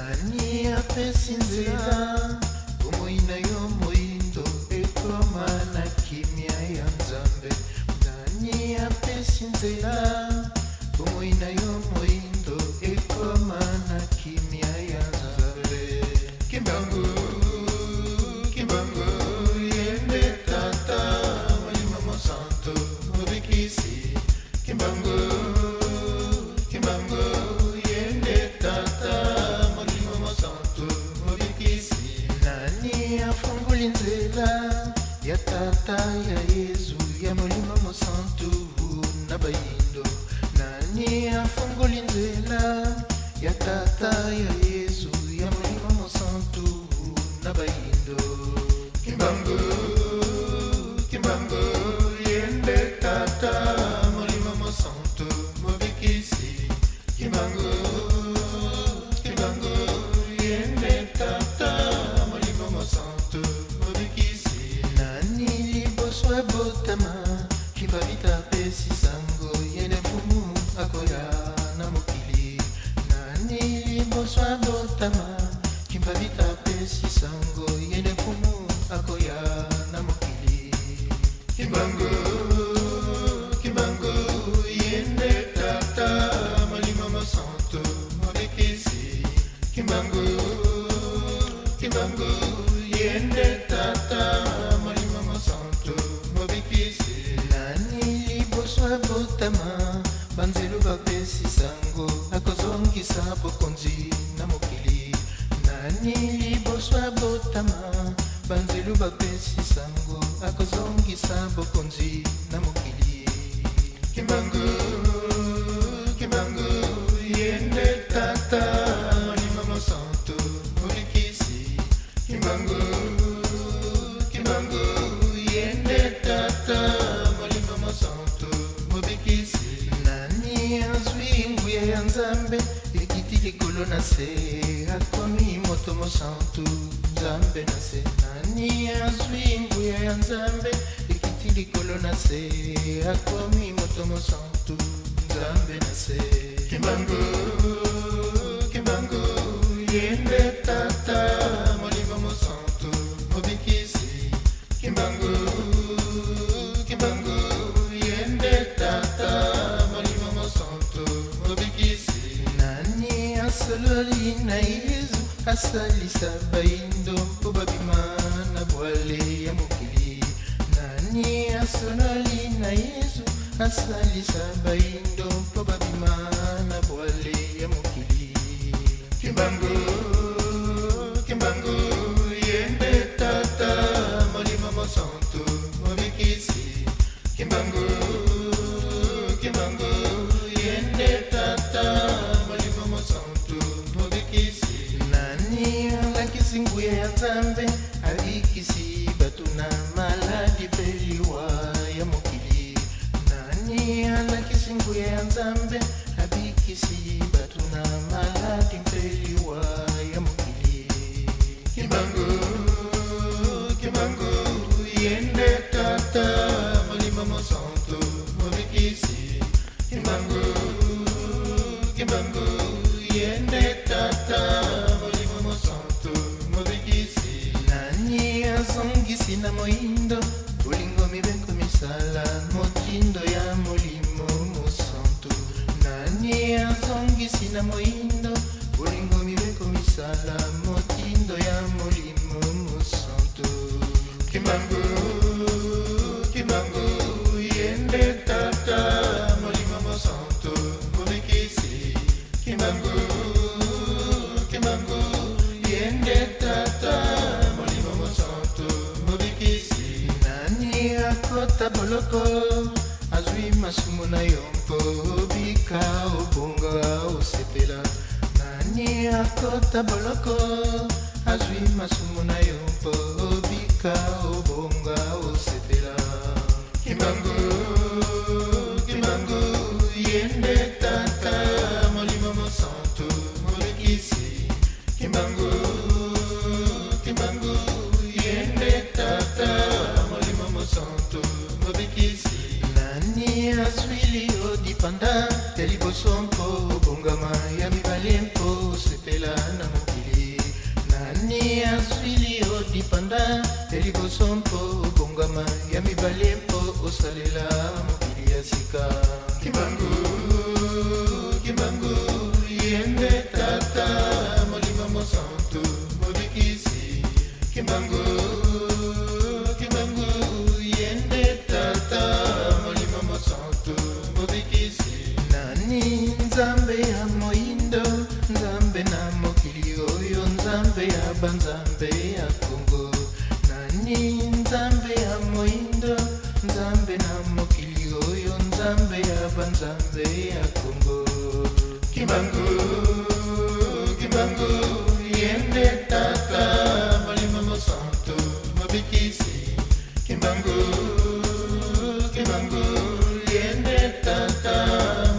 Nani apesi nzela bomoi na yo moindo ekoma na kimia ya Nzambe? Nani apesi nzela bomoi na yo moindo ekoma na kimia ya Nzambe? Kimbangu, Kimbangu, yende tata Molimo Mosantu mobikisi. Kimbangu, Kimbangu, yende tata Molimo Mosantu mobikisi. Nani afungoli nzela ya tata ya Yezu ya Molimo Mosantu na bayindo? Nani afungoli nzela ya tata ya Yezu ya Molimo Mosantu na bayindo? Kimbangu, Kimbangu, yende tata Molimo Mosantu mobikisi. Kimbangu, Kimbangu, yende tata Molimo Mosantu mobikisi. Nani liboso abotama Kimpa Vita apesi sango yene mfumu akoya na mokili? Nani liboso abotama Kimpa Vita apesi sango yene mfumu akoya na mokili? Kimbangu, Kimbangu, yende tata Molimo Mosantu mobikisi. Kimbangu, Kimbangu, yende tata Molimo Mosantu mobikisi. Nani liboso abotama banzelu bapesi sango akozongisa bokonzi na mokili? Nani liboso abotama banzelu bapesi sango akozongisa bokonzi na mokili? Kimbangu, Kimbangu, yende tata Molimo Mosantu mobikisi. Kimbangu, Kimbangu, yende tata Molimo Mosantu mobikisi. Nani azwi nguya ya Nzambe ekiti likolo na se akomi moto mosantu Nzambe na se? Nani azwi nguya ya Nzambe ekiti likolo na se akomi moto mosantu Nzambe na se? Kimbangu, Kimbangu, yende tata Molimo Mosantu mobikisi. Kimbangu, Kimbangu, yende tata Molimo Mosantu mobikisi. Nani asololi na Yezu asalisa bayindo mpo babima na bwale ya mokili? Nani asololi na Yezu asalisa bayindo mpo babima na bwale ya mokili? Kimbangu, Kimbangu, yende tata Molimo Mosantu mobikisi. Kimbangu, Kimbangu, yende tata Molimo Mosantu mobikisi. Nani alakisi nguya ya Nzambe abikisi bato na maladi mpe liwa ya mokili? Nani alakisi nguya ya Nzambe abikisi bato na maladi mpe liwa ya mokili? Kimbangu, Kimbangu, yende tata Molimo Mosantu mobikisi. Kimbangu, Kimbangu, yende tata Molimo Mosantu mobikisi. Nani azongisi na moindo bolingo mibeko misala motindo ya Molimo Mosantu? Nani azongisi na moindo bolingo mibeko misala motindo ya Molimo Mosantu? Kimbangu, Kimbangu, yende tata Molimo Mosantu mobikisi. Kimbangu, Kimbangu, yende tata Molimo Mosantu mobikisi. Nani akota boloko azwi masumu na yo mpo obika obonga osepela? Nani akota boloko azwi masumu na yo mpo obika obonga osepela? Kimbangu, Kimbangu, yende tata Molimo Mosantu mobikisi. Kimbangu, Kimbangu, yende tata Molimo Mosantu mobikisi. Nani azwili odipanda ya liboso mpo obongama, ya mibale mpo osepela na mokili? Ezali mpo osalela mokili ya sika. Kimbangu, Kimbangu, ye nde Tata, Molimo Mosantu, Mobikisi. Kimbangu, Kimbangu, ye nde Tata, Molimo Mosantu, Mobikisi. Nani Nzambe ya moindo, Nzambe na mokili oyo, Nzambe ya banzambe ya Kongo. Nani Nzambe ya moindo, Nzambe na mokili oyo, Nzambe ya banzambe ya Kongo. Kimbangu, Kimbangu, ye nde Tata, Molimo Mosantu, Mobikisi. Kimbangu, Kimbangu, ye nde Tata,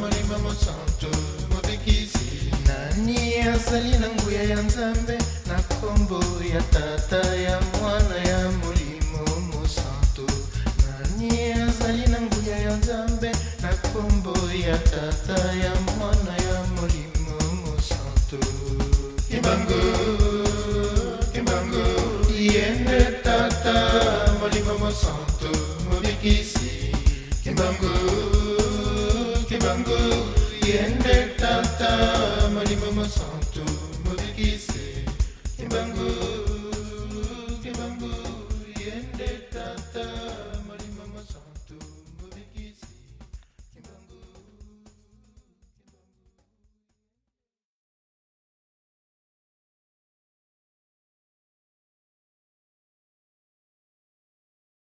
Molimo Mosantu, Mobikisi. Nani azali na nguya ya Nzambe na kombo ya Tata, ya Mwana, ya Molimo Mosantu? Nani azali na nguya ya Nzambe na kombo ya Tata, ya Mwana, ya Molimo Mosantu? Kimbangu, Kimbangu, ye nde Tata, Molimo Mosantu, Mobikisi. Kimbangu, Kimbangu, ye nde Tata, Molimo Mosantu.